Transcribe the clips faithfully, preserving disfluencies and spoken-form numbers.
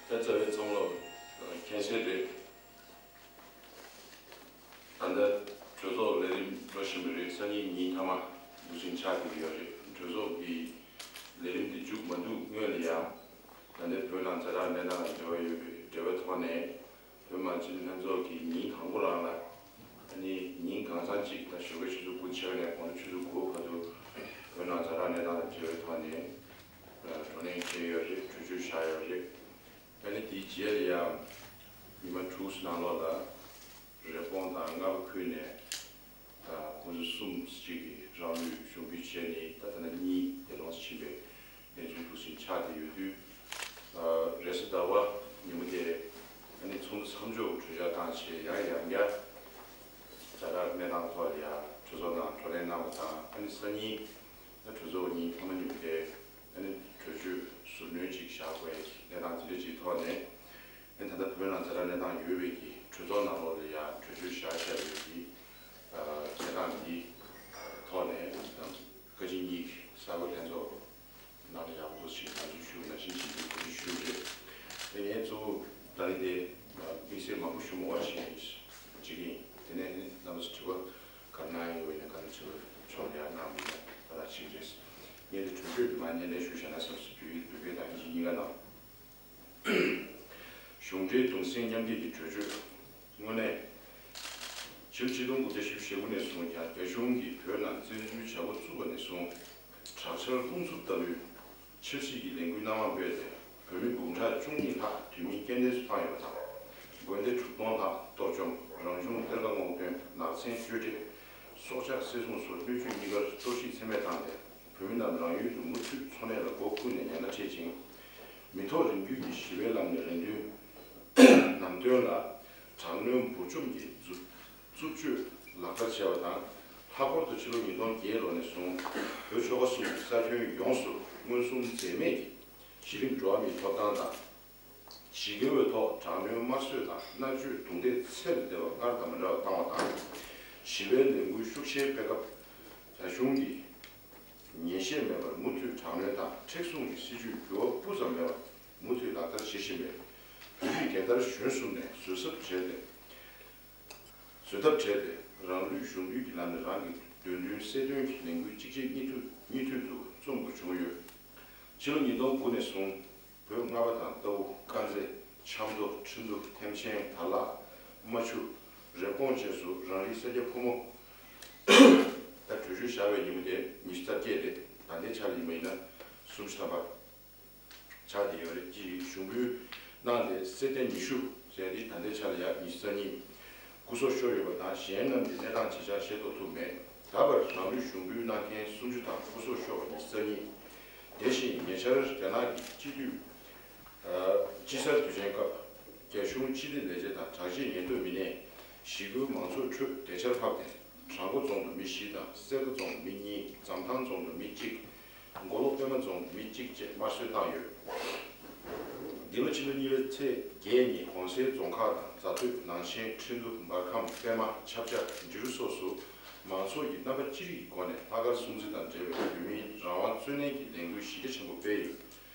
ད་རྩ་བའི་ཚང་མ་མཁྱེན་གསལ་རེད། ད་ལྟ་གྲོས་ཚོགས་ལས་རིམ་འགྲོ་བཞིན་པ་རེད། སང་ཉིན་ཉིན་མཐའ་མ་འདུག་སེ་ཆགས་བསྡད་ཀྱི་ཡོད་རེད། གྲོས་ཚོགས་ཀྱི་ལས་རིམ་དེ་མཇུག་མ་བསྡུས་སྔོན་ལ་ཡང་ད་ལྟའི་བོད་ནང་ཛ་དྲག་གནས་སྟངས་ལ་འབྲེལ་བ་ཡོད་པའི་འབྲེལ་བའི་ཐོག་ནས། བོད་མི་མང་སྤྱི་འཐུས་ལྷན་ཚོགས་ཀྱིས་ཉིན་དང་པོ་རང་ལ་ཨ་ནི་ཉིན་གང་ཚང་གཅིག་དང་ཞོགས་ཀའི་ཆུ་ཚོད་དགུ་ཕྱེད་ཀ་ནས་དགོང་དྲོ་ཆུ་ཚོད་དགུ་བར་དུ་བོད་ནང་ཛ་དྲག་གནས་སྟངས་དང་འབྲེལ་བའི་ཐོག་ནས་བགྲོ་གླེང་བྱས་ཡོད་རེད། གྲོས་ཆོད་བཞག་ཡོད་རེད། ཨ་ནི་དེའི་རྗེས་ལ་ཡང་ཉི་མ་དྲུག་ནང་ལོགས་ལ་རེབ་གོང་དང་རྔ་པ་ཁུལ་ནས་ཁོང་ཚོ་གསུམ་གཅིག་གིས་རང་ལུས་ཞུགས་འབུལ་བྱས་ནས་ད་ལྟ་ན་གཉིས་འདས་གྲོངས་སུ་ཕྱིན་པའི་གནས་ཚུལ་འདུག་སེ་ཆགས་བསྡད་ཡོད་དུས། རེས་གཟའ་ཟླ་བ་ཉིན་མོ་དེ་ཨ་ནི་ཚོགས་འདུ་མཚམས་འཇོག་གྲོས་འཆར་བཏང་བྱས་ཡང་ཡང་བསྐྱར་ཛ་དྲག་གནས་སྟངས་ཐོག་ལ་ཡང་གྲོས་ཚོགས་ནང་བགྲོ་གླེང་གནང་བ་དང་། ཨ་ནི་སང་ཉིན་ད་གྲོས་ཚོགས་ཉིན་མཐའ་མ་ཉིན་མོ་དེ་ཨ་ནི་གྲོས་ཆོད་ཟུར་སྣོན་ཅིག་བཞག་དགོས་གནས་སྟངས་དེ་འདྲ་ཅིག་ཐོག་ནས། ཨ་ནི་ད་ལྟ་བོད་ནང་ཛ་དྲག་གནས་སྟངས་ཡོད་པའི་གི་གྲོས་ཚོགས་ནང་ལོགས་ལ་ཡང་གྲོས་ཆོད་བཞག་བཞག་ཡོད་ཀྱི་གནས་སྟངས་འདི་ཐོག་ནས་བཀའ་སྤྱི་གཉིས་ཀྱི་གསར་འགོད་ལྷན་ཚོགས་ནང་ལ་ཡག་པོ་ཞིག་ནང་ཞུགས་ཞུ་ནང་བཞིན་བྱེད་རྒྱུའི་གོ་སྒྲིག་ཞུས་རེད། དེ་ངས་གཙོ་བོ་ད་རིང་དེ་དམིགས་བསལ་མང་པོ་ཞུ་མ་དགོས་ཞེས་བྱེད་ཀྱི་ཡིན། དེ་ནས་ནི་རྣམ་པ་ཚོ་དྲི་བ་ག་རེ་གནང་ཡོད་པ་ཡིན་ན་ག་རེ་དྲི་བ་ཆོག་ཡག་གནང་མི་ཡོད་ད་ལྟ་ཕྱིན་རེད། ངས་དེ་གྲོས་ཆོད་དེ་མ་ཉན་ལས་ཞུ་བྱས་ན་བསམ་སོང་། བོད་ཡིག་བོད་སྐད་དང་ཨིན་ཇི་གཉིས་ཀ་ནང་། གཞུང་འབྲེལ་གདུང་སེམས་མཉམ་སྐྱེད་ཀྱི་གྲོས་ཆོད། དངོས་གནས། ཕྱི་ལོ་ཆིག་སྟོང་དགུ་བརྒྱ་བཞི་བཅུ་ཞེ་དགུ་ནས་བཟུང་རྒྱ་རྒྱ་གཞུང་གིས་བོད་ནང་བཙན་འཛུལ་བྱ་འགོ་བཙུགས་པ་ནས་བཟུང་། དྲག་ཆར་རླུང་འཚུབ་ལྟ་བུའི་ཆབ་སྲིད་ཀྱི་ལས་འགུལ་སྣ་མང་སྤེལ་ཏེ། བོད་མི་འབུམ་ཕྲག་བཅུ་གཉིས་ལྷག་དུས་མིན་རྐྱེན་འདས་སུ་བཏང་ཡོད་པ་དང་། དགོན་སྡེ་དྲུག་སྟོང་ལྷག་གཏོར་བཅོམ། རང་བྱུང་གཏེར་ཁ་སྔོག་འདོན། ནགས་ཚལ་གཅོད་འབྲེག། སྲོག་ཆགས་བསད་བཟུང་སོགས་སྣོད་བཅུད་གཉིས་ཀར་གཏོར་བཤིག་ཚད་མེད་བཏང་སྟེ། བོད་མི་རྣམས་རང་ཡུལ་དུ་མུ་མཐུད་འཚོ་གནས་ལ་མགོ་འཁུར་ནས་ཉེན་བརྡ་འཕྲད་ཅིང་། མི་ཐོག་རིམ་བརྒྱུད་ཀྱི་ཞི་བའི་ལམ་ནས་རེ་འདུན་ནམ་དོན་ལ་དྲག་གནོན་འབུར་བཅོམ་གྱི་རྩུབ་སྤྱོད་ལག་བསྟར་བྱས་པ་དང་། ལྷག་པར་དུ་ཕྱི་ལོ་ཉིས་སྟོང་བརྒྱད་ལོ་ནས་བཟུང་བོད་ཆོལ་ཁ་གསུམ་གྱི་ས་ཁྱོན་ཡོངས་སུ་མངོན་སུམ་འཛེམས་མེད་ཀྱིས་གཞི་རིམ་འགྲོ་བ་མིའི་ཐོབ་ཐང་དང་། ཞི་རྒོལ་བའི་ཐོག་དྲག་གནོན་དམར་གསོད་དང་མནར་གཅོད་རྡུང་རྡེག་ཚད་ལས་འདས་པ་སྔར་དང་མི་འདྲ་བ་བཏང་བ་དང་། ཞི་བའི་ལས་འགུལ་ཤུགས་ཆེན་སྤེལ་སྐབས། རྒྱ་གཞུང་གིས་ཉན་བཤད་མེད་པར་མུ་མཐུད་དྲག་གནོན་དང་མཁྲེགས་བཟུང་གི་སྲིད་བྱུས་འགྱུར་བ་སྤུ་ཙམ་མེད་པར་མུ་མཐུད་ལག་བསྟར་བྱེད་བཞིན་པས། བོད་རིགས་རྒྱལ་དར་གཞོན་གསུམ་ནས་བཟོད་ཐབས་བྲལ་ཏེ། བཟོད་ཐབས་བྲལ་ཏེ། རང་ལུས་ཞུགས་འབུལ་གྱི་ལམ་ནས་རང་གི་འདོད་འདུན་གསལ་སྟོན་གྱི་ལས་འགུལ་གཅིག་རྗེས་གཉིས་མཐུད་གཉིས་མཐུད་དུ་རྩོམ་དགོས་བྱུང་ཡོད། ཕྱི་ལོ་ཉིས་སྟོང་དགུ་ནས་བཟུང་། བོད་རྔ་པ་དང་རྟའུ། དཀར་མཛེས། ཆབ་མདོ། ཁྲིན་ཏུ། ཐེམ་ཆེན། དར་ལག། རྨ་ཆུ། རེབ་གོང་བཅས་སུ་རང་རེའི་སེར་སྐྱ་ཕོ་མོ། ད་གྲོས་ཆོད་བཞག་པའི་ཉིན་མོ་དེ་ཉི་ཤུ་རྩ་བརྒྱད་རེད། ད་ལྟའི་ཆ་ལ་ཡིན་པ་ཡིན་ན་སུམ་ཅུ་ཐམ་པ་ཆགས་བསྡད་ཡོད་རེད། ཅིག་ཞུགས་འབུལ་གནང་སྟེ་གསེར་ཐེངས་ཉི་ཤུ་ཟེར་ཏེ་ད་ལྟའི་ཆ་ལ་ཡང་ཉི་ཤུ་རྩ་གཉིས་སྐུ་སྲོག་ཤོར་ཡོད་པ་དང་། གཞན་རྣམས་ཀྱི་གནས་སྟངས་ཇི་ཆགས་ཤེས་རྟོགས་ཐུབ་མེད། ད་བར་རང་ལུས་ཞུགས་འབུལ་གནང་མཁན་སུམ་ཅུ་དང་སྐུ་སྲོག་ཤོར་བ་ཉི་ཤུ་རྩ་གཉིས། དེ་བཞིན་ཉེ་ཆར་རྒྱ་ནག་གི་སྤྱི་འཐུས། ཨ། དཔྱིད་གསར་དུས་ཆེན་སྐབས་རྒྱ་གཞུང་སྤྱི་བདེ་ལས་བྱེད་དང་དྲག་ཆས་ཉེན་རྟོག་མི་སྣས་ཞི་རྒོལ་མང་ཚོགས་ཁྲོད་འདྲེད་འཕྱར་ཕབ་སྟེ། བྲག་འགོ་རྫོང་དུ་མི་བཞི་དང་། གསེར་རྟ་རྫོང་དུ་མི་གཉིས། འཛམ་ཐང་རྫོང་དུ་མི་གཅིག། མགོ་ལོག་པད་མ་རྫོང་དུ་མི་གཅིག་བཅས་དམར་གསོད་བཏང་ཡོད། འདི་ལོ་ཕྱི་ལོ་གཉིས་པའི་ཚེས་བརྒྱད་ཉིན་གོང་གསལ་རྫོང་ཁག་དང་རྫ་སྟོད། ནང་ཆེན། ཁྲིན་ཏུ། འབར་ཁམས། པད་མ། ཆབ་ཆ། འབྲི་རུ་སོགས་སུ་མང་ཚོགས་ཀྱིས་རྣམ་པ་ཅི་རིགས་ཀྱི་སྒོ་ནས་ལྷག་དཀར་སྲུང་བརྩི་དང་འབྲེལ་བའི་བོད་མིའི་རང་དབང་རྩོད་ལེན་གྱི་ལས་འགུལ་གཞི་རྒྱ་ཆེན་པོ་སྤེལ་ཡོད།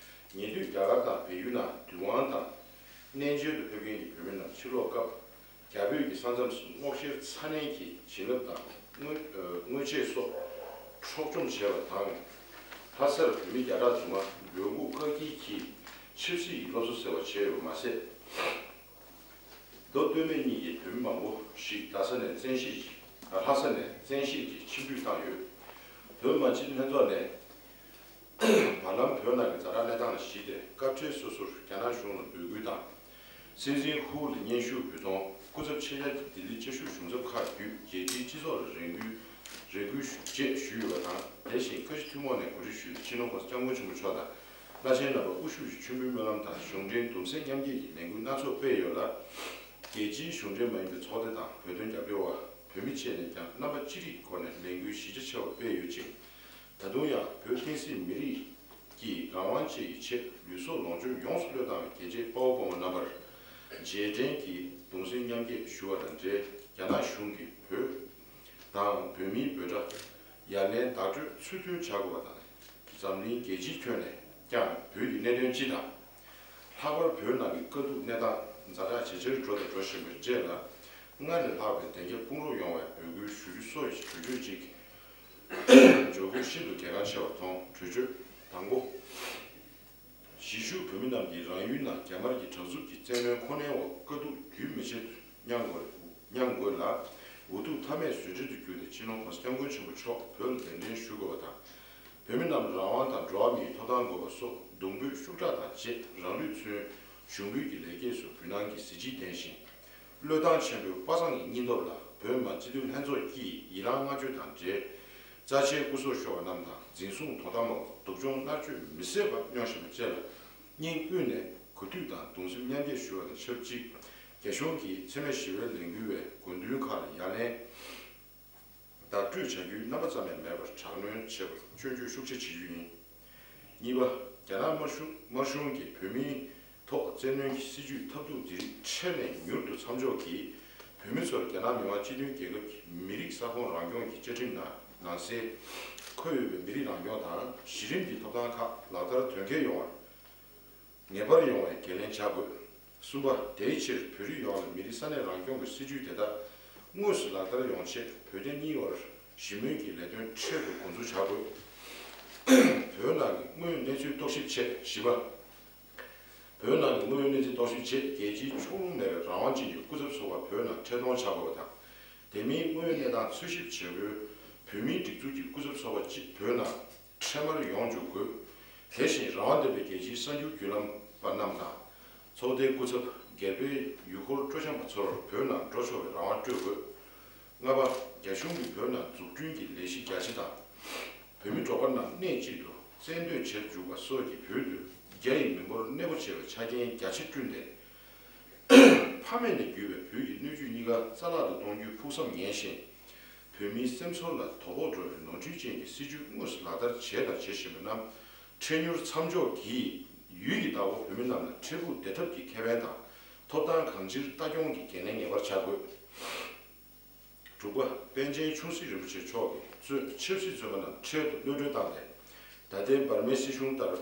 ཉེ་དུས་རྒྱ་གར་དང་བལ་ཡུལ་ནང་དུས་དབང་དང་གནས་མཇལ་དུ་ཕེབས་མཁན་གྱི་བོད་མི་རྣམས་ཕྱིར་ལོག་སྐབས། རྒྱ་བོད་ཀྱི་ས་མཚམས་སུ་སྔོག་བཤེར་ཚ་ནན་གྱིས་བྱིན་རླབས་དང་དངོས། ཨ། དངོས་ཆས་སོགས་འཕྲོག་བཅོམ་བྱས་པ་དང་། ལྷ་སར་བོད་མི་བརྒྱ་ཕྲག་དུ་མ་འབོད་འགུག་བཀག་སྐྱིལ་གྱིས་ཆབ་སྲིད་ཀྱི་སློབ་གསོ་ཟེར་བ་བྱས་ཡོད་པ་མ་ཟད། མདོ་སྟོད་སྨད་གཉིས་ཀྱི་བོད་མི་མང་པོ་ཞིག་རྡ་ས་ནས་བཙན་ཤེད་ཀྱིས། ཨ། ལྷ་ས་ནས་བཙན་ཤེད་ཀྱིས་ཕྱིར་འབུད་བཏང་ཡོད། བོད་མི་མང་སྤྱི་འཐུས་ལྷན་ཚོགས་ནས། བར་ལམ་བོད་ནང་གི་ཛ་དྲག་གནས་སྟངས་ལ་གཞིགས་ཏེ། སྐབས་འཕྲལ་སོ་སོར་རྒྱ་ནག་གཞུང་ལ་འབོད་སྐུལ་དང་། སྲིད་འཛིན་ཧུའུ་ལ་སྙན་ཞུ་འབུལ་གཏོང་། སྐུ་ཚབ་ཆེད་བཅར་གྱིས་ལྡི་ལི་བཅའ་བཞུགས་གཞུང་ཚབ་ཁག་བརྒྱུད་རྒྱལ་སྤྱིའི་སྤྱི་ཚོགས་ལ་རེ་སྐུལ། རེ་སྐུལ་ཞུ། བཅས་ཞུས་ཡོད་པ་དང་། དེ་བཞིན་བཀའ་སྤྱི་ཐུན་མོང་ནས་གོ་སྒྲིག་ཞུས་ཏེ། སྤྱི་ནོར་༸གོང་ས་༸སྐྱབས་མགོན་ཆེན་པོ་མཆོག་དང་། བླ་ཆེན་རྣམ་པ་དབུ་བཞུགས་ཀྱི་མཆོད་འབུལ་སྨོན་ལམ་དང་གཞུང་འབྲེལ་གདུང་སེམས་མཉམ་སྐྱེད་ཀྱི་ལས་འགུལ་སྣ་ཚོགས་སྤེལ་ཡོད་ལ། རྒྱལ་སྤྱིའི་གཞུང་འབྲེལ་མ་ཡིན་པའི་ཚོགས་སྡེ་དང་བོད་དོན་རྒྱབ་སྐྱོར་བ། བོད་མི་བཅས་ནས་ཀྱང་རྣམ་པ་ཅི་རིགས་སྒོ་ནས་ལས་འགུལ་གཞི་རྒྱ་ཆེ་བ་སྤེལ་ཡོད་ཅིང་། ད་དུང་ཡང་བོད་བསྟན་སྲིད་མི་རིགས་ཀྱི་རང་དབང་བཅས་ཀྱི་ཆེད་ལུས་སྲོག་ལོངས་སྤྱོད་ཡོངས་སུ་བློས་བཏང་བའི་རྒྱལ་གཅེས་དཔའ་བོ་དཔའ་མོ་རྣམ་པར་རྗེས་དྲན་གྱི་གདུང་སེམས་མཉམ་སྐྱེད་ཞུ་བ་དང་འབྲེལ། རྒྱ་ནག་གཞུང་གིས་བོད་དང་བོད་མིའི་འབོད་སྒྲ་ཡར་ལན་བརྡ་སྤྲོད་ཚུལ་མཐུན་བྱ་དགོས་པ་དང་། འཛམ་གླིང་རྒྱལ་སྤྱིའི་ཁྱོན་ནས་ཀྱང་བོད་ཀྱི་གནད་དོན་སྤྱི་དང་། ལྷག་པར་བོད་ནང་གི་དཀའ་སྡུག་གནས་སྟངས་ཛ་དྲག་ཇེ་ཆེར་འགྲོ་དང་འགྲོ་བཞིན་པའི་རྗེས་ལ། སྔར་ལས་ལྷག་པའི་བདེ་འཇགས་དཔུང་རོགས་ཡོང་བའི་འབོད་སྐུལ་ཞུ་རྒྱུ་སོགས་ཀྱི་གྲོས་ཆོད་ཅིག་འཇོག་དགོས་ཤིན་ཏུ་གལ་འགངས་ཆེ་བར་མཐོང་། གྲོས་ཆོད་དང་པོ། གཞིས་བཞུགས་བོད་མི་རྣམས་ཀྱིས་རང་ཡུལ་ནང་རྒྱ་དམར་གྱི་དྲག་རྩུབ་ཀྱི་བཙན་གནོན་ཁོ་ནའི་འོག་དཀའ་སྡུག་རྒྱུན་མི་ཆད་དུ་མྱངས་དགོས། མྱངས་དགོས་ལ། འུ་ཐུག་མཐའ་མེད་བཟོད་བྲལ་དུ་གྱུར་ཏེ་སྤྱི་ནོར་༸གོང་ས་༸སྐྱབས་མགོན་ཆེན་པོ་མཆོག་བོད་ལ་གདན་འདྲེན་ཞུ་དགོས་པ་དང་། བོད་མི་རྣམས་རང་དབང་དང་འགྲོ་བ་མིའི་ཐོབ་ཐང་དགོས་པ་སོགས་གདུང་འབོད་ཤུགས་དྲག་དང་བཅས་རང་ལུས་མཚོན་གཞུང་འབུལ་གྱི་ལེགས་སྐྱེས་སུ་འབུལ་གནང་གི་གཟི་བརྗིད་ལྡན་ཞིང་། བློས་བཏང་ཆེན་པོས་དཔའ་བཟང་གི་སྙིང་སྟོབས་ལ་བོད་མི་མང་སྤྱི་འཐུས་ལྷན་ཚོགས་ཀྱིས་ཡི་རང་བསྔགས་བརྗོད་དང་འབྲེལ། རྩ་ཆེའི་སྐུ་ཟུར་ཤོར་བ་རྣམས་དང་། འཛིན་བཟུང་དོ་དམ་འོག་སྡུག་སྦྱོང་མནར་གཅོད་མི་བཟད་པ་མྱོང་བཞིན་པ་བཅས་ལ་སྙིང་དབུས་ནས་གུས་འདུད་དང་གདུང་སེམས་མཉམ་སྐྱེད་ཞུ་བ་དང་ཆབས་ཅིག་རྒྱ་གཞུང་གིས་འཚེ་མེད་ཞི་བའི་ལས་འགུལ་བའི་དགོས་འདུན་ཁག་ལ་ཡ་ལན་བརྡ་སྤྲོད་བྱ་རྒྱུའི་རྣམ་པ་ཙམ་ཡང་མེད་པར་དྲག་གནོན་བྱེད་པར་སྐྱོན་བརྗོད་ཤུགས་ཆེ་བྱེད་རྒྱུ་ཡིན། གཉིས་པ། རྒྱ་ནག་དམར་གཞུང་དམར་གཞུང་གིས་བོད་མིའི་ཐོག་བཙན་གནོན་གྱི་སྲིད་བྱུས་ཐབས་སྡུག་འདི་རིགས་འཕྲལ་ནས་མྱུར་དུ་མཚམས་འཇོག་གིས། བོད་མི་ཚོར་རྒྱ་ནག་མི་དམངས་སྤྱི་མཐུན་རྒྱལ་ཁབ་ཀྱི་མི་རིགས་ས་ཁོངས་རང་སྐྱོང་གི་བཅའ་ཁྲིམས་ནང་ནང་གསལ་འཁོད་ཡོད་པའི་མི་རིགས་རང་སྐྱོང་དང་གཞི་རིམ་གྱི་ཐོབ་ཐང་ཁག་ལག་བསྟར་དོན་འཁྱོལ་ཡོང་བར་ངེས་པར་ཡོང་བའི་འགན་ལེན་བྱ་དགོས། གསུམ་པ། དེའི་ཕྱིར་བོད་རིགས་ཡོངས་ལ་མི་རིགས་ས་གནས་རང་སྐྱོང་གི་སྲིད་བྱུས་དེ་དག་དངོས་སུ་ལག་བསྟར་ཡོང་ཆེད་བོད་རྒྱ་གཉིས་བར་ཞི་མོལ་གྱི་ལས་དོན་འཕྲལ་དུ་འགོ་འཛུགས་བྱ་དགོས། བོད་ནང་གི་དངོས་ཡོད་གནས་ཚུལ་རྟོག་ཞིབ་ཆེད། བཞི་པ། བོད་ནང་གི་དངོས་ཡོད་གནས་ཚུལ་རྟོག་ཞིབ་ཆེད་རྒྱལ་སྤྱིའི་ཕྱོགས་ལྷུང་མེད་པའི་རང་དབང་ཅན་གྱི་སྐུ་ཚབ་ཚོགས་པ་བོད་ནང་འཕྲལ་གཏོང་བྱ་དགོས་པ་དང་། དེ་མིན་དངོས་ཡོད་གནས་སྟངས་འཚོལ་ཞིབ་བྱེད་སྒོའི་བོད་མིའི་སྒྲིག་འཛུགས་ཀྱི་སྐུ་ཚབ་ཚོགས་པ་གཅིག་བོད་ནང་འཕྲལ་མར་ཡོང་འཇུག་དགོས། དེ་བཞིན་རང་དབང་ལྡན་པའི་རྒྱལ་སྤྱིའི་གསར་འགྱུར་བརྒྱུད་ལམ་པ་རྣམས་དང་། ཚོགས་སྡེའི་སྐུ་ཚབ། སྒེར་པའི་ཡུལ་སྐོར་སྤྲོ་འཆམ་པ་ཚོར་བོད་ནང་འགྲོ་ཆོག་པའི་རང་དབང་སྤྲོད་དགོས། ལྔ་པ། རྒྱ་གཞུང་གིས་བོད་ནང་འཛུགས་སྐྲུན་གྱི་ལས་གཞི་རྒྱ་ཆེ་དང་། བོད་མི་འབྲོག་པ་རྣམས་གནས་གཅིག་ཏུ་རྩལ་འདོན་བྱེད་འཇུག་པ་སོགས་ཀྱིས་བོད་དུ་རྒྱ་ཡི་མི་འབོར་གནས་སྤོ་བྱེད་པའི་ཆ་རྐྱེན་རྒྱ་ཆེ་བསྐྲུན་ཏེ། ཕ་མེས་ནས་བརྒྱུད་པའི་བོད་ཀྱི་སྣོད་བཅུད་གཉིས་ཀ་རྩ་བརླག་ཏུ་གཏོང་རྒྱུའི་ཕུགས་བསམ་ངན་ཞིང་། བོད་མིའི་སེམས་ཚོར་ལ་དོ་ཕོག་འགྲོ་བའི་ནོར་འཁྲུལ་ཅན་གྱི་སྲིད་ཇུས་དངོས་སུ་ལག་བསྟར་བྱས་དང་བྱེད་བཞིན་པ་རྣམས་འཕྲལ་མྱུར་མཚམས་འཇོག་གིས་ཡུལ་གྱི་བདག་པོ་བོད་མི་རྣམས་ལ་འཕྲལ་ཕུགས་བདེ་ཐབས་ཀྱི་ཁེ་ཕན་དང་ཐོབ་ཐང་གང་ཅིར་ལྟ་སྐྱོང་གི་འགན་ལེན་ངེས་པར་བྱ་དགོས། དྲུག་པ། པཎ་ཆེན་ཆུང་སྲིད་རིན་པོ་ཆེ་མཆོག་གིས་གཙོས་ཆབ་སྲིད་བཙོན་པ་རྣམས་འཕྲལ་དུ་གློད་གྲོལ་བཏང་སྟེ། ད་ལྟའི་འབར་མའི་སྲིད་གཞུང་ལྟར་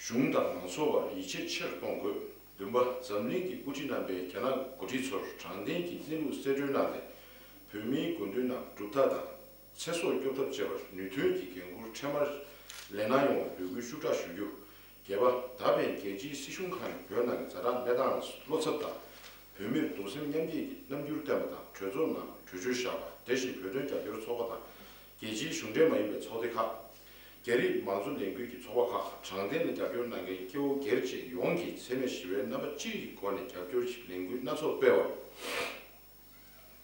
གཞུང་དང་མང་ཚོགས་བར་ཡིད་ཆེས་ཆེར་གཏོང་དགོས། བདུན་པ། འཛམ་གླིང་གི་དབུ་ཁྲིད་རྣམ་པས་རྒྱ་ནག་འགོ་ཁྲིད་ཚོར་དྲང་བདེན་གྱི་གནས་ལུགས་གསལ་སྒྲོན་གནང་སྟེ། བོད་མིའི་དགོས་འདུན་རྣམས་སྒྲུབ་ཐབས་དང་། ཚེ་སྲོག་སྐྱོབ་ཐབས་བཅས་པར་ནུས་མཐུན་གྱིས་འགན་འཁུར་འཕྲལ་མར་ལེན་གནང་ཡོང་བའི་འབོད་སྐུལ་ཤུགས་དྲག་ཞུ་རྒྱུ། བརྒྱད་པ། ད་ཕན་རྒྱལ་སྤྱིའི་སྲིད་གཞུང་ཁག་ནས་བོད་ནང་གི་ཛ་དྲག་གནས་སྟངས་ལ་བློ་འཚབ་དང་། བོད་མིར་གདུང་སེམས་མཉམ་སྐྱེད་ཀྱི་རྣམ་འགྱུར་བསྟན་པ་དང་། གྲོས་ཚོགས་ནང་གྲོས་ཆོད་བཞག་པ། དེ་བཞིན་བོད་དོན་རྒྱབ་སྐྱོར་ཚོགས་པ་དང་། རྒྱལ་སྤྱིའི་གཞུང་འབྲེལ་མ་ཡིན་པའི་ཚོགས་སྡེ་ཁག་རྒྱ་རིགས་མང་གཙོ་ལས་འགུལ་གྱི་ཚོགས་པ་ཁག་དྲང་བདེན་ལ་རྒྱབ་སྐྱོར་གནང་མཁན་སྐྱེ་བོ་སྒེར་བཅས་ཡོངས་ཀྱིས་འཚེ་མེད་ཞི་བའི་རྣམ་པ་སྤྱི་ཡི་སྒོ་ནས་རྒྱབ་སྐྱོར་གྱི་ལས་འགུལ་སྣ་ཚོགས་སྤེལ་བར།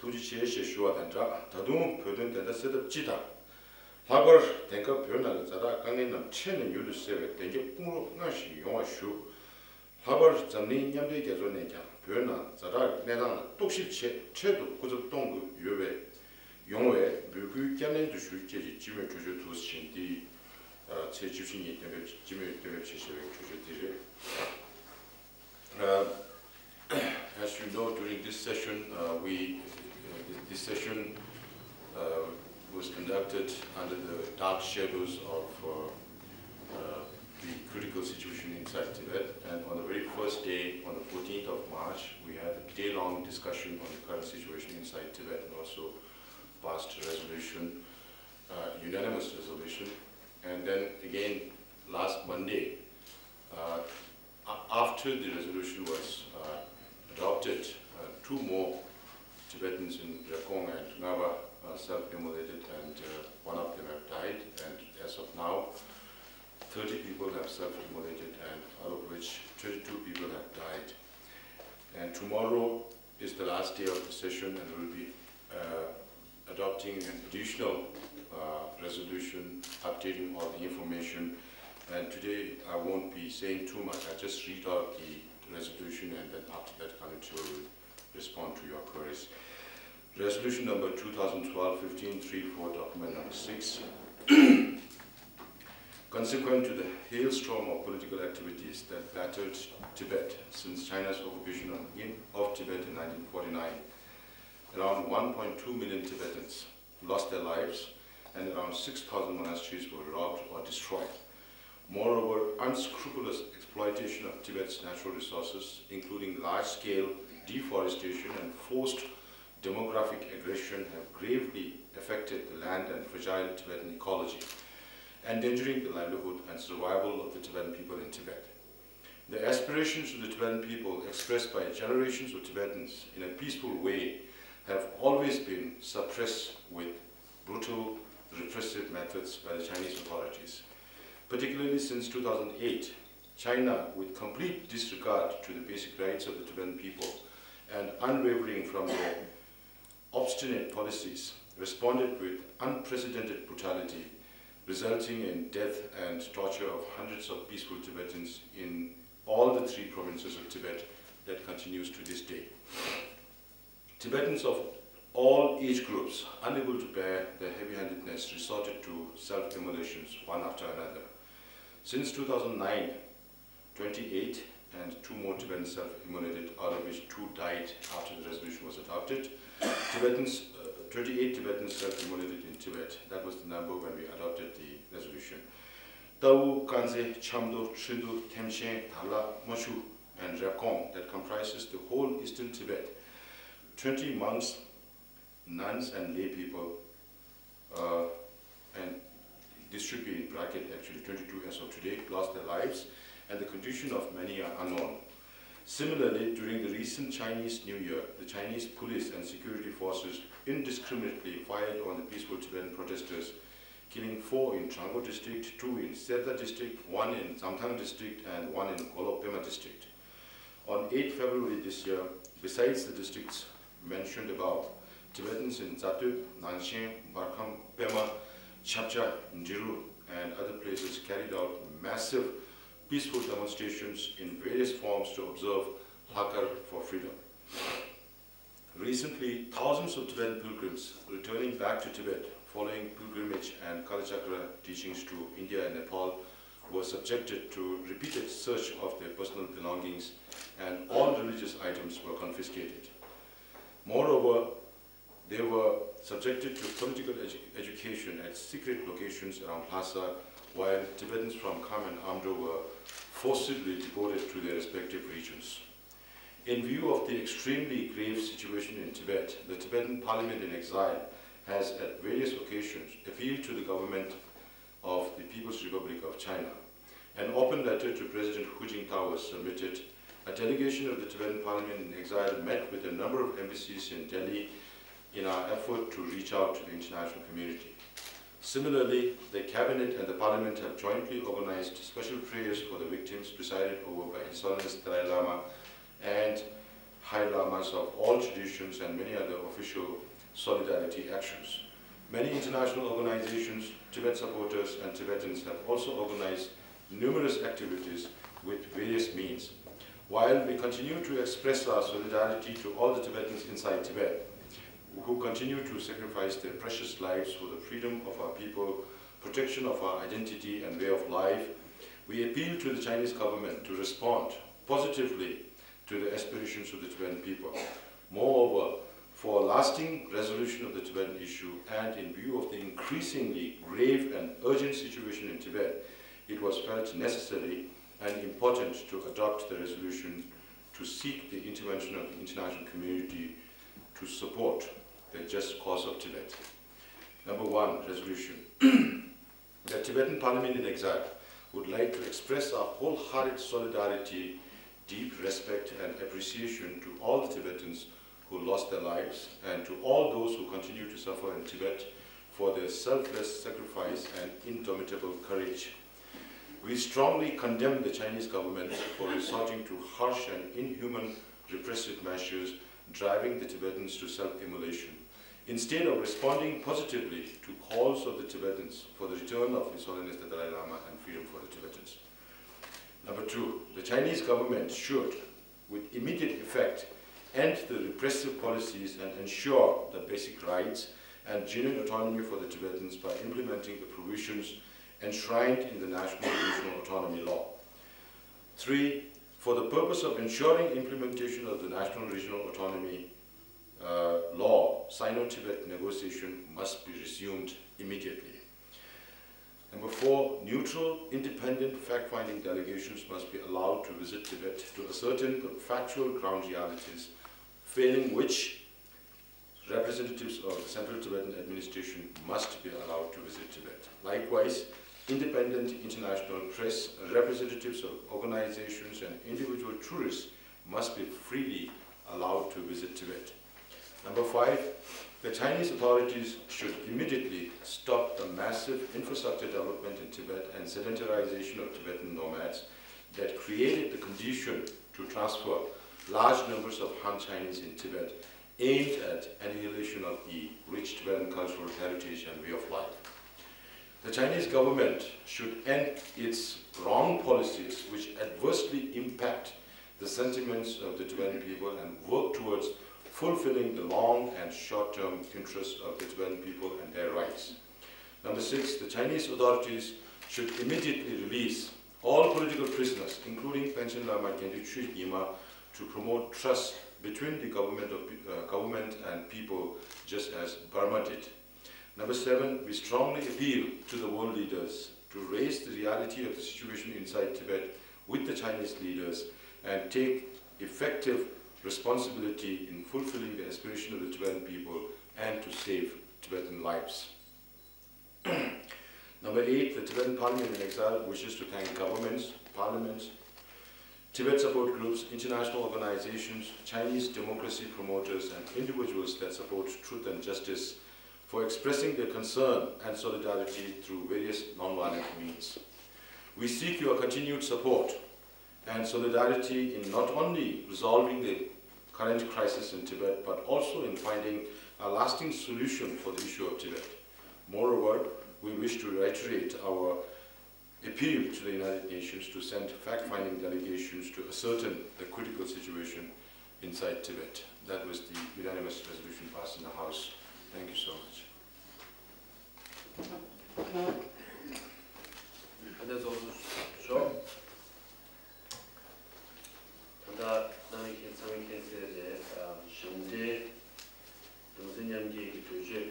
ཐུགས་རྗེ་ཆེ་ཞེས་ཞུ་བ་དང་སྦྲགས། ད་དུང་བོད་དོན་བདེན་མཐའ་གསལ་ཐབས་སྤྱི་དང་། ལྷག་པར་དེང་སྐབས་བོད་ནང་གི་ཛ་དྲག་དཀའ་ངལ་རྣམས་འཕྲལ་ནས་མྱུར་དུ་སེལ་བའི་བདེ་འཇགས་དཔུང་རོགས་མངའ་ཞིང་ཡོང་བ་ཞུ། ལྷག་པར་འཛམ་གླིང་མཉམ་འབྲེལ་རྒྱལ་ཚོགས་ནས་ཀྱང་བོད་ནང་ཛ་དྲག་གནས་སྟངས་ལ་རྟོག་ཞིབ་ཆེད་འཕྲལ་དུ་སྐུ་ཚབ་གཏོང་དགོས་ཡོད་པས། ཡོང་བའི་འབོད་སྐུལ་བསྐྱར་ནན་དུ་ཞུ་བཅས་ཀྱི་སྤྱི་མོས་གྲོས་ཆོད་དུ་ཕྱིན་ཏེ། ཚེས་བཅུ་བཞི་ཉིན་གཏན་འབེབས་སྤྱི་མོས་གཏན་འབེབས་བྱས་བཞག་པའི་གྲོས་ཆོད་འདི་རེད། Uh, as you know, during this session, uh, we, uh, this session, uh, was conducted under the dark shadows of, uh, uh, the critical situation inside Tibet. And on the very first day, on the fourteenth of March, we had a day-long discussion on the current situation inside Tibet and also passed a resolution, uh, unanimous resolution. And then again, last Monday, uh, a-, after the resolution was, uh, adopted, uh, two more Tibetans in Rekong and Ngaba, uh, self-immolated, and, uh, one of them have died. And as of now, thirty people have self-immolated, and out of which twenty-two people have died. And tomorrow is the last day of the session, and we'll be, uh, adopting an additional, uh, resolution, updating all the information. And today I won't be saying too much. I'll just read out the resolution, and then after that, Kanichiro will respond to your queries. Resolution number two thousand twelve fifteen three four, document number six. Consequent to the hailstorm of political activities that battered Tibet since China's occupation of, in, of Tibet in nineteen forty-nine, around one point two million Tibetans lost their lives and around six thousand monasteries were robbed or destroyed. Moreover, unscrupulous exploitation of Tibet's natural resources, including large-scale deforestation and forced demographic aggression, have gravely affected the land and fragile Tibetan ecology, endangering the livelihood and survival of the Tibetan people in Tibet. The aspirations of the Tibetan people, expressed by generations of Tibetans in a peaceful way, have always been suppressed with brutal, repressive methods by the Chinese authorities, particularly since two thousand eight. China, with complete disregard to the basic rights of the Tibetan people and unwavering from their obstinate policies, responded with unprecedented brutality, resulting in death and torture of hundreds of peaceful Tibetans in all the three provinces of Tibet that continues to this day. Tibetans of all age groups, unable to bear the heavy-handedness, resorted to self-immolations one after another. Since two thousand nine, twenty-eight and two more Tibetans self-immolated, out of which two died after the resolution was adopted. Tibetans, uh, twenty-eight Tibetans self-immolated in Tibet. That was the number when we adopted the resolution. Tawu, Kanze, Chamdo, Trindu, Temshen, Tala, Machu, and Repkong, that comprises the whole eastern Tibet. Twenty monks, nuns, and lay people, uh, and this should be in bracket actually, twenty-two as of today, lost their lives, and the condition of many are unknown. Similarly, during the recent Chinese New Year, the Chinese police and security forces indiscriminately fired on the peaceful Tibetan protesters, killing four in Trango district, two in Serda district, one in Zamthang district, and one in Golok Pema district. On eighth February this year, besides the districts mentioned above, Tibetans in Zatö, Nangshen, Barkham, Pema, Chapcha, Ndiru, and other places carried out massive peaceful demonstrations in various forms to observe Lhakar for freedom. Recently, thousands of Tibetan pilgrims returning back to Tibet following pilgrimage and Kalachakra teachings to India and Nepal were subjected to repeated search of their personal belongings, and all religious items were confiscated. Moreover, they were subjected to political edu- education at secret locations around Lhasa, while Tibetans from Kham and Amdo were forcibly deported to their respective regions. In view of the extremely grave situation in Tibet, the Tibetan Parliament in Exile has at various occasions appealed to the government of the People's Republic of China. An open letter to President Hu Jintao was submitted. A delegation of the Tibetan Parliament in Exile met with a number of embassies in Delhi in our effort to reach out to the international community. Similarly, the Cabinet and the Parliament have jointly organized special prayers for the victims, presided over by His Holiness Dalai Lama and High Lamas of all traditions and many other official solidarity actions. Many international organizations, Tibet supporters, and Tibetans have also organized numerous activities with various means. While we continue to express our solidarity to all the Tibetans inside Tibet, who continue to sacrifice their precious lives for the freedom of our people, protection of our identity and way of life, we appeal to the Chinese government to respond positively to the aspirations of the Tibetan people. Moreover, for a lasting resolution of the Tibetan issue and in view of the increasingly grave and urgent situation in Tibet, it was felt necessary and important to adopt the resolution to seek the intervention of the international community to support the just cause of Tibet. Number one, resolution. The Tibetan Parliament in Exile would like to express our wholehearted solidarity, deep respect, and appreciation to all the Tibetans who lost their lives and to all those who continue to suffer in Tibet for their selfless sacrifice and indomitable courage. We strongly condemn the Chinese government for resorting to harsh and inhuman repressive measures, driving the Tibetans to self-immolation, instead of responding positively to calls of the Tibetans for the return of His Holiness the Dalai Lama and freedom for the Tibetans. Number two, the Chinese government should, with immediate effect, end the repressive policies and ensure the basic rights and genuine autonomy for the Tibetans by implementing the provisions enshrined in the National Regional Autonomy Law. Three, for the purpose of ensuring implementation of the National Regional Autonomy uh, Law, Sino-Tibet negotiation must be resumed immediately. Number four, neutral, independent fact-finding delegations must be allowed to visit Tibet to ascertain the factual ground realities, failing which representatives of the Central Tibetan Administration must be allowed to visit Tibet. Likewise, independent international press, representatives of organizations and individual tourists must be freely allowed to visit Tibet. Number five, the Chinese authorities should immediately stop the massive infrastructure development in Tibet and sedentarization of Tibetan nomads that created the condition to transfer large numbers of Han Chinese in Tibet, aimed at annihilation of the rich Tibetan cultural heritage and way of life. The Chinese government should end its wrong policies which adversely impact the sentiments of the Tibetan people and work towards fulfilling the long and short-term interests of the Tibetan people and their rights. Number six, the Chinese authorities should immediately release all political prisoners, including Panchen Lama Gyaltsab Nyima, to promote trust between the government, of, uh, government and people, just as Burma did. Number seven, we strongly appeal to the world leaders to raise the reality of the situation inside Tibet with the Chinese leaders and take effective responsibility in fulfilling the aspiration of the Tibetan people and to save Tibetan lives. Number eight, the Tibetan Parliament in Exile wishes to thank governments, parliaments, Tibet support groups, international organizations, Chinese democracy promoters, and individuals that support truth and justice for expressing their concern and solidarity through various non-violent means. We seek your continued support and solidarity in not only resolving the current crisis in Tibet, but also in finding a lasting solution for the issue of Tibet. Moreover, we wish to reiterate our appeal to the United Nations to send fact-finding delegations to ascertain the critical situation inside Tibet. That was the unanimous resolution passed in the House. Thank you so much. ཨ་ནེ་ཚོགས་གཙོ་མཆོག་ད་ལྟ་རྣམ་པ་མཁྱེན་ཚང་མས་མཁྱེན་གསལ་རེད། གཞུང་འབྲེལ་གདུང་སེམས་མཉམ་སྐྱེད་ཀྱི་གྲོས་ཆོད་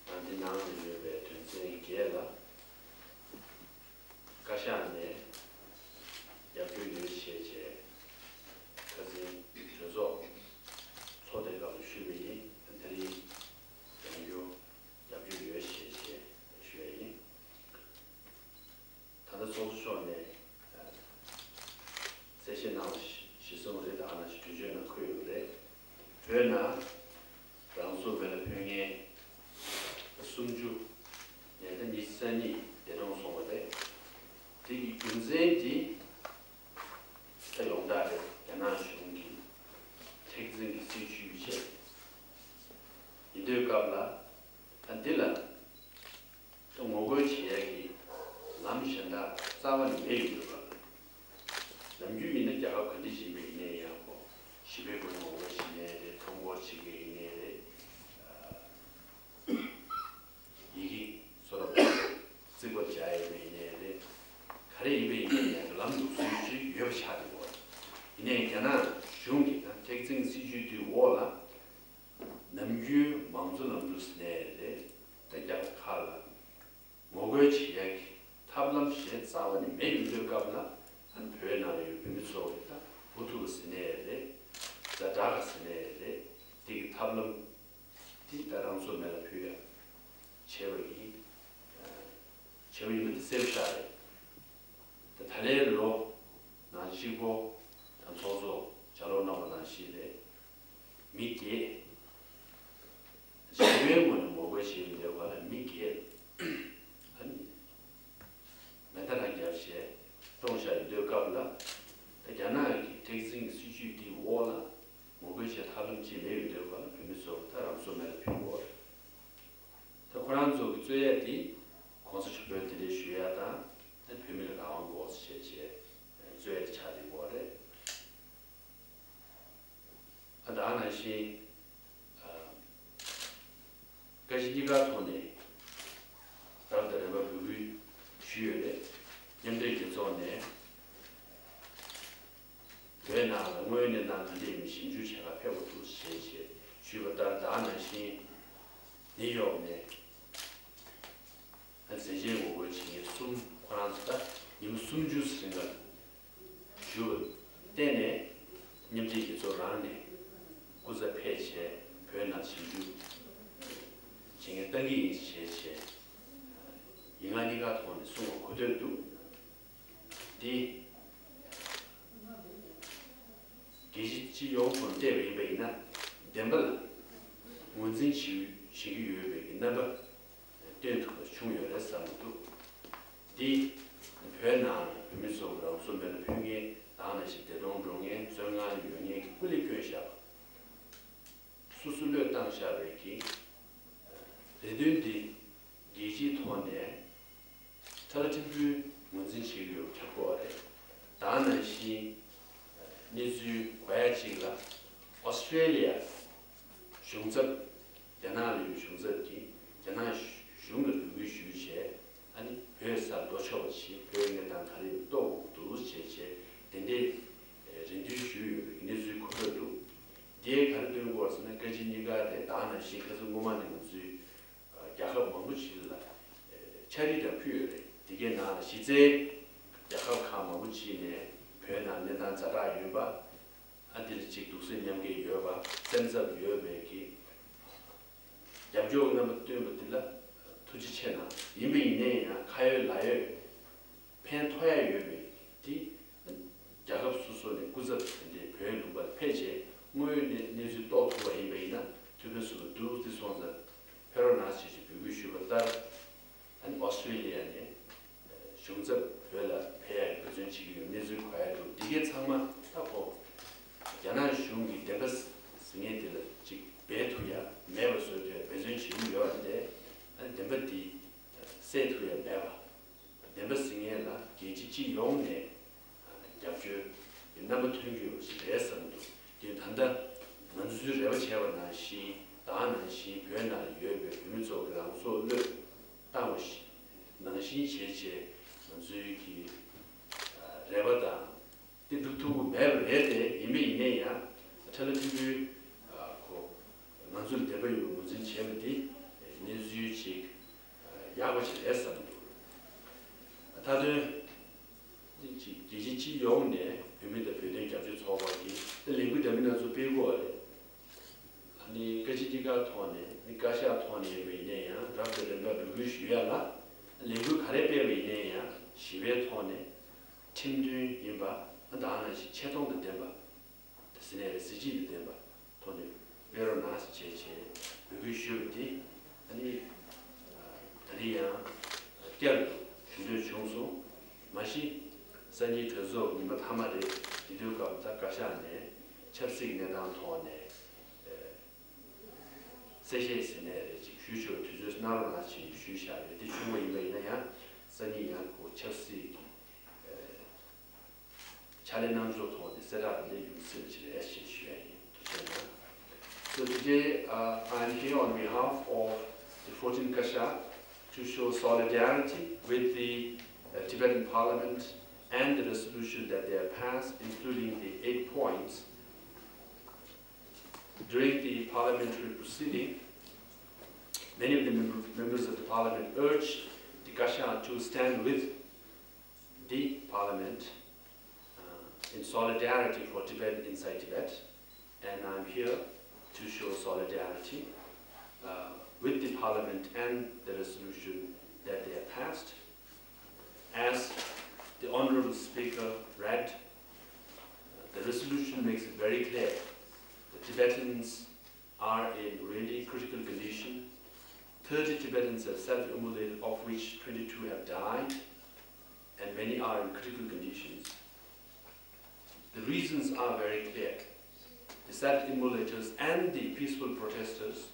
ཨ་འདི་ནང་ལ་ཡོད་པའི་དོན་ཚན་བརྒྱད་ལ་བཀའ་ཤག་ནས་རྒྱབ་སྐྱོར་ཡོད་ཞེས་བྱས་ཁ་སང་གྲོས་ཚོགས་ཚོགས་དེ་སྐབས་ལ་ཞུས་པ་ཡིན། དེ་རིང་ཡང་བསྐྱར་རྒྱབ་སྐྱོར་ཡོད་ཞེས་བྱས་ཞུ་ཡ་ཡིན། ད་ལྟ་ཚོགས་གཙོ་མཆོག་ནས་གསལ་བཤད་གནང་བ་གཞིར་བཟུང་རེད། ད་ག་ནང་བཞིན་གྲོས་ཆོད་ནང་འཁོད་ཡོད་རེད། བོད་ནང་རང་སྲོག་མེ་ལ་ཕུལ་མཁན་སུམ་ཅུ་ནས་ད་ཉི་ཤུ་རྩ་གཉིས་འདས་གྲོངས་སོང་བ་རེད། དེ་གི་རྒྱུ་མཚན་དེ་ད་ཡོངས་གྲགས་རེད། རྒྱ་ནག་གཞུང་གི་མཁྲེགས་འཛིན་གྱི་སྲིད་བྱུས་བྱས། ཡིན་དུས་སྐབས་ལ་ད་འདི་ལ་ད་ངོ་རྒོལ་བྱེད་ཡ་གི་ལམ་གཞན་དག་རྩ་བ་ནས་མེད་ཡོད་འདུག་ག་ལ། ནམ་རྒྱུན་ཡིན་ན་རྒྱལ་ཁབ་ག་འདྲ་ཞིག་ཡིན་པ་ཡིན་ནའི་ཡང་ཁོ་ཞི་བའི་སྒོ་ནས་ངོ་རྒོལ་བྱེད་མཁན་རེད། ཁྲོམ་སྐོར་བྱེད་མཁན་ཡིན་ནའི་རེད། ཡི་གེ་སོ་རབ་རྩིག་པ་སྦྱར་ཡོད་པ་ཡིན་ནའི་རེད། ག་རེ་ཡིན་པ་ཡིན་ནའི་ཡང་ལམ་འདུག་སེ་ཅིག་ཡོད་པ་ཆགས་འདུག་ག་ཡིན་ནའི་རྒྱ་ནག་གཞུང་གི་ད་མཁྲེགས་འཛིན་སྲིད་བྱུས་དེའི་འོག་ལ། ནམ་རྒྱུན་མང་གཙོ་ལམ་ལུགས་ཟེར་ནའི་རེད། ད་རྒྱ་གར་ཁག་ལ་ངོ་རྒོལ་བྱེད་ཡག་གི་ཐབས་ལམ་གཞན་རྩ་བ་ནས་མེད་ཡོད་དུས་སྐབས་ལ། ཨ་ནི་བོད་ནང་ལ་ཡོད་བོད་མི་ཚོ་གི་ད་འུ་ཐུག་ཟེར་ནའི་རེད། ཛ་དྲག་ཟེར་ནའི་རེད། དེ་གི་ཐབས་ལམ་དེ་ད་རང་སྲོག་མེ་ལ་ཕུལ་ཡག་བྱས་པ་ཡིན། བྱས་པ་ཡིན་པ་དེ་གསལ་པོ་ཤག་རེད། ད་ད་ལན་ལོ་ནང་གཅིག་པོ་ད་ཚོགས་གཙོ་ལྕགས་ལོར་གནང་བ་ནང་བཞིན་རེད། མི་བརྒྱད། ཞི་བའི་ངོས་ནས་ངོ་རྒོལ་བྱེད་ཡོང་དུས་སྐབས་ལ་མི་བརྒྱད། ཨ་ནི་མེ་མདའ་རང་བརྒྱབ་བྱས་བཀྲོངས་བཞག་ཡོད་དུས་སྐབས་ལ། ད་རྒྱ་ནག་གི་མཁྲེགས་འཛིན་གྱི་སྲིད་བྱུས་འདིའི་འོག་ལ་ངོ་རྒོལ་བྱེད་ཐབས་ལམ་ཅིག་མེད་ཡོད་དུས་སྐབས་ལ་བོད་མི་ཚོ་ད་རང་སྲོག་མེ་ལ་ཕུལ་དགོས་རེད། ད་ཁོ་རང་ཚོ་གི་རྩོད་ཡ་དེ་གོང་ས་མཆོག་བོད་དེ་འདྲས་ཞུ་ཡ་དང་། ད་བོད་མི་ལ་རང་དབང་དགོས་ཞེས་བྱས་རྩོད་ཡ་དེ་ཆགས་བསྡད་ཡོད་རེད། ཨ་ད་ག་ནང་བཞིན་ཨ་བཀའ་སྤྱི་གཉིས་ཀའི་ཐོག་ནས་ད་ལྟ་རིམ་པ་འབོད་སྐུལ་ཞུས་ཡོད་རེད། མཉམ་འབྲེལ་རྒྱལ་ཚོགས་ནས་བོད་ནང་ལ་དངོས་ཡོད་གནས་སྟངས་ག་འདྲ་ཡིན་མིན་ཞིབ་འཇུག་བྱེད་གར་ཕེབས་དགོས་འདུག་ཞེས་བྱས་ཞུས་པ་ལྟར། ད་ག་ནང་བཞིན་ནིའུ་ཡོག་ནས་ཨ་མཛད་རྗེས་ངོ་རྒོལ་ གཏང་གི་ཡིན་ཞེས་བྱས། ཡིག་ངག་གཉིས་ཀ་ཐོག་ནས་གསུངས་པ་གོ་ཐོས་འདུག་འདི་རྒྱལ་སྤྱི་སྤྱི་ཡོངས་ཐོག་ནས་བལྟས་པ་ཡིན་པ་ཡིན་ན། བདེན་པ་ལ་ངོས་འཛིན་བྱེད་བྱེད་ཀྱི་ཡོད་པའི་རྣམ་པ་སྟོན་ཐུབ་པ་བྱུང་ཡོད་རེད་བསམ་གྱི་འདུག་འདི་བོད་ནང་བོད་མི་ཚོ་རང་སྲོག་མེ་ལ་ཕུལ་མཁན། དེ་ནང་བཞིན་བདེ་དོན་སྒྲུབ་མཁན། བཙོན་ཁང་ལ་ཡོད་མཁན་གྱི་སྐུ་ལས་བསྐྱོན་བཞག་པ། སོ་སོ་བློས་བཏང་བཞག་པའི་གི་རེ་འདུན་འདི་རྒྱལ་སྤྱིའི་ཐོག་ནས་ཁྲ་ལ་ཕྲན་བུ་ངོས་འཛིན་བྱེད་ཀྱི་ཡོད་པ་ཁྱབ་ཀྱི་ཡོད་རེད། ད་ག་ནང་བཞིན་གནས་ཚུལ་གོ་ཡ་གཅིག་ལ། ཨོ་སི་ཀྲེ་ལི་ཡ་གཞུང་ཚབ། རྒྱ་ནག་ལ་ཡོད་གཞུང་ཚབ་ཀྱིས་རྒྱ་ནག་གཞུང་ལ་འབོད་སྐུལ་ཞུས་བྱས། ཨ་ནི་བོད་སར་འགྲོ་ཆོག་པ་བྱེད། བོད་གནས་སྟངས་ག་རེ་རྟོགས་དགོས་འདུག་བྱས་བྱས། དེ་འདྲའི་རེ་འདུན་ཞུས་ཡོད་པའི་གནས་ཚུལ་གོ་ཐོས་འདུག་འདིས་ག་རེ་སྟོན་གྱི་ཡོད་ཟེར་ན། བཀའ་སྤྱི་གཉིས་ཀ་དེ་ད་ག་ནང་བཞིན་ཁ་སང་སྔོན་མ་ནས་ང་ཚོའི་རྒྱལ་ཁབ་མང་པོ་ཞིག་ལ་ཕྱག་བྲིས་དང་ཕུལ་ཡོད་རེད། དེ་གའི་ནང་ལ་གཞི་རྩའི་རྒྱལ་ཁབ་ཁག་མང་པོ་ཞིག་ནས་བོད་ནང་གནས་སྟངས་ཛ་དྲག་ཡོད་པ། ཨ་འདིར་ཅིག་གདུང་སེམས་མཉམ་སྐྱེད་ཡོད་པ། སེམས་འཚབ་ཡོད་པའི་གི་རྒྱབ་སྐྱོར་རྣམ་པ་བཏོན་པ་འདི་ལ་ཐུགས་རྗེ་ཆེ་གནང་། ཡིན་པ་ཡིན་ནའི་ཡང་ཁ་ཡོད་ལག་ཡོད་ཕན་ཐོགས་ཡ་ཡོད་པའི་དེ། རྒྱལ་ཁབ་སོ་སོ་ནས་སྐུ་ཚབ་དེ་འདྲའི་བོད་ལུང་པར་ཕེབས་བྱས་དངོས་ཡོད་གནས་གནས་ཚུལ་རྟོགས་ཐུབ་པ་ཡིན་པ་ཡིན་ན། ཐུགས་ཕན་གསོས་པ་འདུག་འདི་སོང་ཙང་ཕེབས་རོགས་གནང་ཞེས་ཞེས་འབོད་སྐུལ་ཞུས་པ་ལྟར། ཨ་ནི་ཨོ་སི་ཀྲེ་ལི་ཡ་ནས་གཞུང་ཚབ་བོད་ལ་ཕེབས་ཡ་འབད་བརྩོན་བྱེད་ཀྱི་ཡོད། གནས་ཚུལ་གོ་ཡ་འདུག་འདི་གའི་ཚང་མ་ད་གོ། རྒྱ་ནག་གཞུང་གིས་བདེན་པ་ཟེར་མཁན་དེ་ལ་ཅིག་སྦས་ཐུབ་ཡ་མེད་པ་བཟོ་ཐུབ་ཡ་འབད་བརྩོན་བྱེད་ཀྱི་ཡོད་རེད་དེ། ཨ་ནི་བདེན་པ་འདི་གསལ་ཐུབ་ཡ་མེད་པ། བདེན་པ་ཟེར་མཁན་ལ་རྒྱལ་སྤྱི་སྤྱི་ཡོངས་ནས་རྒྱབ་སྐྱོར་གྱི་རྣམ་པ་ཐོན་གྱི་ཡོད་པ་ཞིག་རེད་བསམ་འདུག་དེ་ད་ལྟ་ང་ཚོས་རེ་བ་བྱས་པ་ནང་བཞིན། ད་ག་ནང་བཞིན་བོད་ནང་ལ་ཡོད་པའི་བོད་མི་ཚོ་གི་རང་སྲོག་བློས་བཏང་བ་ཞིག་ནང་བཞིན་བྱས་བྱས་ང་ཚོའི་གི་རེ་བ་དང་དེ་སྒྲུབ་ཐུབ་ཀྱི་མེད་པ་རེད་དེ། ཡིན་པ་ཡིན་ནའི་ཡང་ཁྲ་ལ་ཕྲན་བུ་ཁོ་ང་ཚོ་ལ་དད་པ་ཡོད་པ་ངོས་འཛིན་བྱས་པ་དེ་གནས་ཚུལ་ཅིག་ཡག་པོ་ཞིག་རེད་བསམ་འདུག་མཐའ་དོན་ཅིག་རྒྱལ་སྤྱི་སྤྱི་ཡོངས་ནས་བོད་མི་དང་བོད་དོན་རྒྱབ་སྐྱོར་ཚོགས་པ་གིས་ལས་འགུལ་འདྲ་མིན་སྣ་ཚོགས་སྤེལ་གྱི་ཡོད་རེད། ཨ་ནི་བཀའ་སྤྱི་གཉིས་ཀ་ཐོག་ནས། ཨ་ནི་བཀའ་ཤག་ཐོག་ནས་ཡིན་པ་ཡིན་ན་ཡང་རབ་དང་རིམ་པ་འབོད་སྐུལ་ཞུ་ཡ་ལ། ལས་འགུལ་ག་རེ་སྤེལ་བ་ཡིན་ན་ཡང་ཞི་བའི་ཐོག་ནས་ཁྲིམས་མཐུན་ཡིན་པ། ད་ག་ནང་བཞིན་ཆེ་མཐོང་དང་ལྡན་པ། ཟེར་ནས་གཟི་བརྗིད་དང་ལྡན་པ་ཐོག་ནས་སྤེལ་རོགས་གནང་ཞེས་བྱས་བྱས་འབོད་སྐུལ་ཞུས་པ་དེ། ཨ་ནི་ད་རེས་ཡང་བསྐྱར་དུ་ཞུ་འདོད་བྱུང་སོང་། མ་གཞི་སང་ཉིན་གྲོས་ཚོགས་ཉི་མ་མཐའ་མ་རེད། དེ་དུས་སྐབས་ད་བཀའ་ཤག་ནས་ཆབ་སྲིད་ཀྱི་གནས་སྟངས་ཐོག་ནས་གསལ་བཤད་ཟེར་ནས་རེད་ཅིག་ཞུ་ཆོག་དུས་ཚོད་གནང་རོགས་གནང་ཞེས་ཞུས་བཞག་ཡོད། དེ་བྱུང་བ་ཡིན་པ་ཡིན་ན་ཡང་སང་ཉིན་ཡང་ཁོ་ཆབ་སྲིད་ཀྱི་ཕྱག་ལས་གནང་ཕྱོགས་ཐོག་ནས་གསལ་བསྒྲགས་དེ་འདྲ་ཡོང་སྲིད་པ་ཞིག་རེད་ཞེས་ཞུ་ཡ་ཡིན། ཐུགས་རྗེ་གནང་། So today, uh, I'm here on behalf of the fourteenth Kashak to show solidarity with the uh, Tibetan Parliament and the resolution that they have passed, including the eight points. During the parliamentary proceeding, many of the member, members of the parliament urged the Kashak to stand with the parliament uh, in solidarity for Tibet inside Tibet, and I'm here to show solidarity uh, with the parliament and the resolution that they have passed. As the Honorable Speaker read, the resolution makes it very clear that Tibetans are in really critical condition. Thirty Tibetans have self-immolated, of which twenty-two have died, and many are in critical conditions. The reasons are very clear. The self-immolators and the peaceful protesters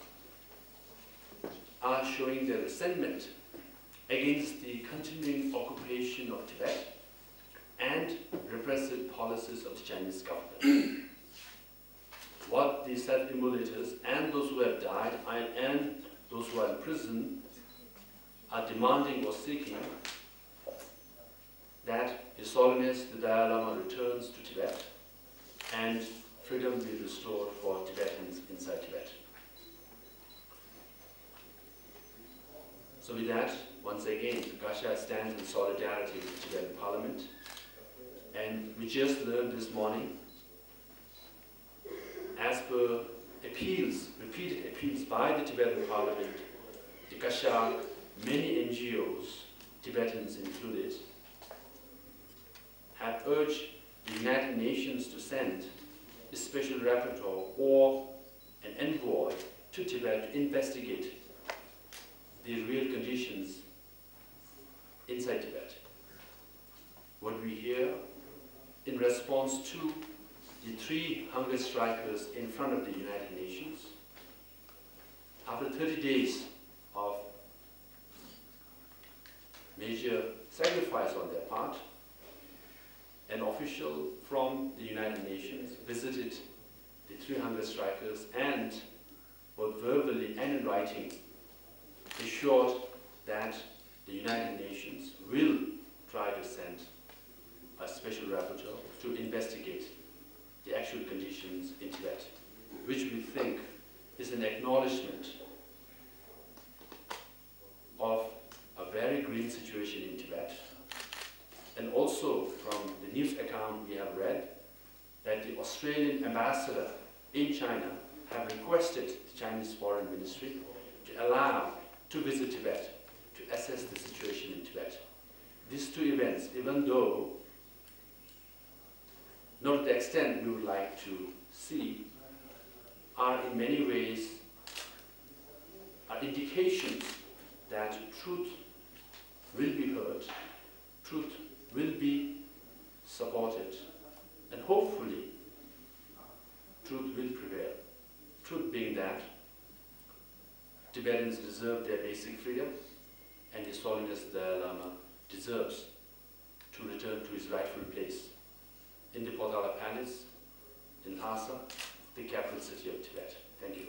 are showing their resentment against the continuing occupation of Tibet and repressive policies of the Chinese government. What the self-immolators and those who have died and, and those who are in prison are demanding or seeking that His Holiness the Dalai Lama returns to Tibet and freedom be restored for Tibetans inside Tibet. So with that, once again, Kashak stands in solidarity with the Tibetan Parliament. And we just learned this morning, as per appeals, repeated appeals by the Tibetan Parliament, the Russia, many N G Os, Tibetans included, have urged the United Nations to send a special rapporteur or an envoy to Tibet to investigate the real conditions inside Tibet. What we hear in response to the three hunger strikers in front of the United Nations, after thirty days of major sacrifice on their part, an official from the United Nations visited the three hunger strikers and, both verbally and in writing, assured that the United Nations will try to send a special rapporteur to investigate the actual conditions in Tibet, which we think is an acknowledgement of a very grim situation in Tibet. And also from the news account we have read that the Australian ambassador in China have requested the Chinese Foreign Ministry to allow to visit Tibet to assess the situation in Tibet. These two events, even though not to the extent we would like to see, are in many ways are indications that truth will be heard, truth will be supported, and hopefully truth will prevail. Truth being that Tibetans deserve their basic freedom, and His Holiness the Dalai Lama deserves to return to his rightful place in the Potala Palace in Lhasa, the capital city of Tibet. Thank you.